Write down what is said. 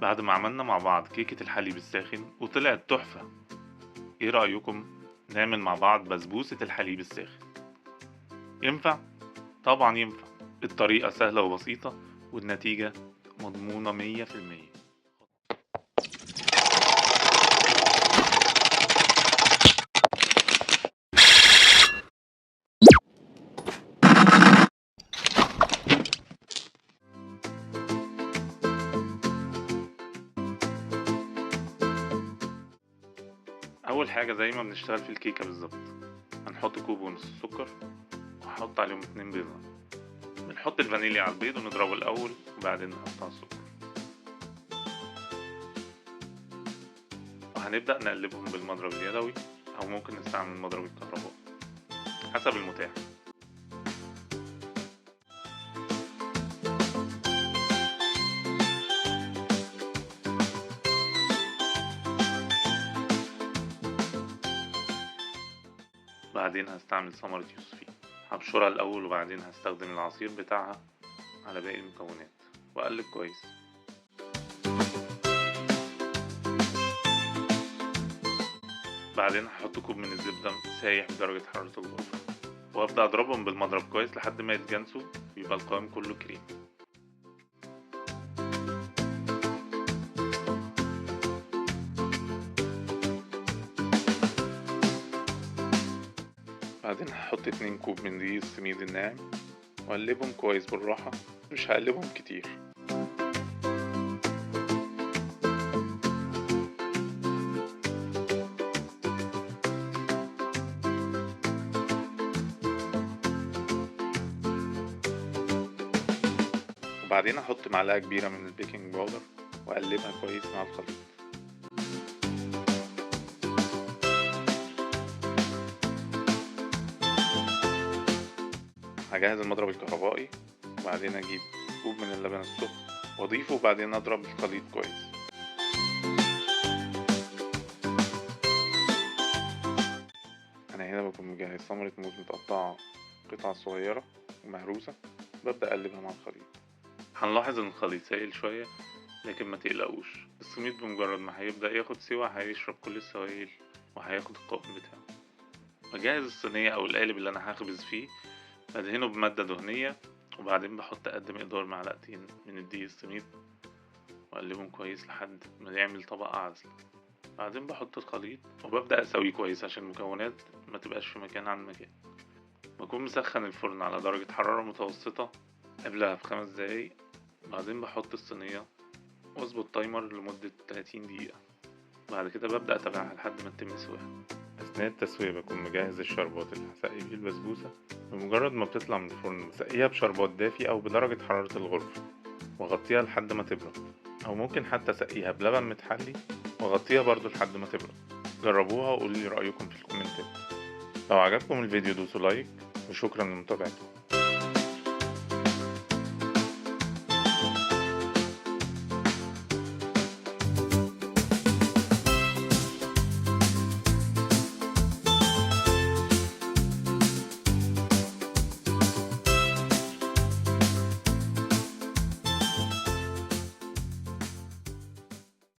بعد ما عملنا مع بعض كيكة الحليب الساخن وطلعت تحفة، ايه رأيكم نعمل مع بعض بسبوسة الحليب الساخن؟ ينفع؟ طبعا ينفع. الطريقة سهلة وبسيطة والنتيجة مضمونة 100%. أول حاجة زي ما بنشتغل في الكيكة بالظبط، هنحط كوب ونص سكر وهحط عليهم 2 بيضة. بنحط الفانيليا على البيض ونضربه الأول وبعدين نحط على السكر، وهنبدأ نقلبهم بالمضرب اليدوي أو ممكن نستعمل المضرب الكهربائي حسب المتاح. بعدين هستعمل ثمرة يوسفي، هبشرها الأول وبعدين هستخدم العصير بتاعها على باقي المكونات وأقلب كويس. بعدين هحط كوب من الزبدة سايح بدرجة حرارة الغرفة وأبدأ أضربهم بالمضرب كويس لحد ما يتجانسوا ويبقى القوام كله كريم. بعدين هحط 2 كوب من دقيق السميد الناعم واقلبهم كويس بالراحة، مش هقلبهم كتير. وبعدين هحط معلقة كبيرة من ال baking powder واقلبها كويس مع الخليط. هجهز المضرب الكهربائي وبعدين اجيب كوب من اللبن السخن واضيفه وبعدين اضرب الخليط كويس. انا هنا بكون مجهز ثمرة موز متقطعة قطع صغيرة ومهروسة، ببدأ اقلبها مع الخليط. هنلاحظ ان الخليط سائل شوية، لكن ما تقلقوش، السميد بمجرد ما هيبدأ ياخد سوا هيشرب كل السوائل وهياخد القوام بتاعه. بجهز الصينية او القالب اللي انا هخبز فيه، بدهنه بمادة دهنية وبعدين بحط قد مقدار معلقتين من الدقيق السميد واقلبهم كويس لحد ما يعمل طبقة عازلة. بعدين بحط الخليط وببدأ اسويه كويس عشان المكونات ما تبقاش في مكان عن مكان. بكون مسخن الفرن على درجة حرارة متوسطة قبلها ب5 دقايق. بعدين بحط الصينية واظبط تايمر لمدة 30 دقيقة. بعد كده ببدأ اتابعها لحد ما تتم سواها. أثناء التسوية بكون مجهز الشربات اللي هسقي بيه البسبوسة. بمجرد ما بتطلع من الفرن بسقيها بشربات دافي أو بدرجة حرارة الغرفة وأغطيها لحد ما تبرد، أو ممكن حتى أسقيها بلبن متحلي وأغطيها برضو لحد ما تبرد. جربوها وقولولي رأيكم في الكومنتات. لو عجبكم الفيديو دوسوا like، وشكرا لمتابعتكم.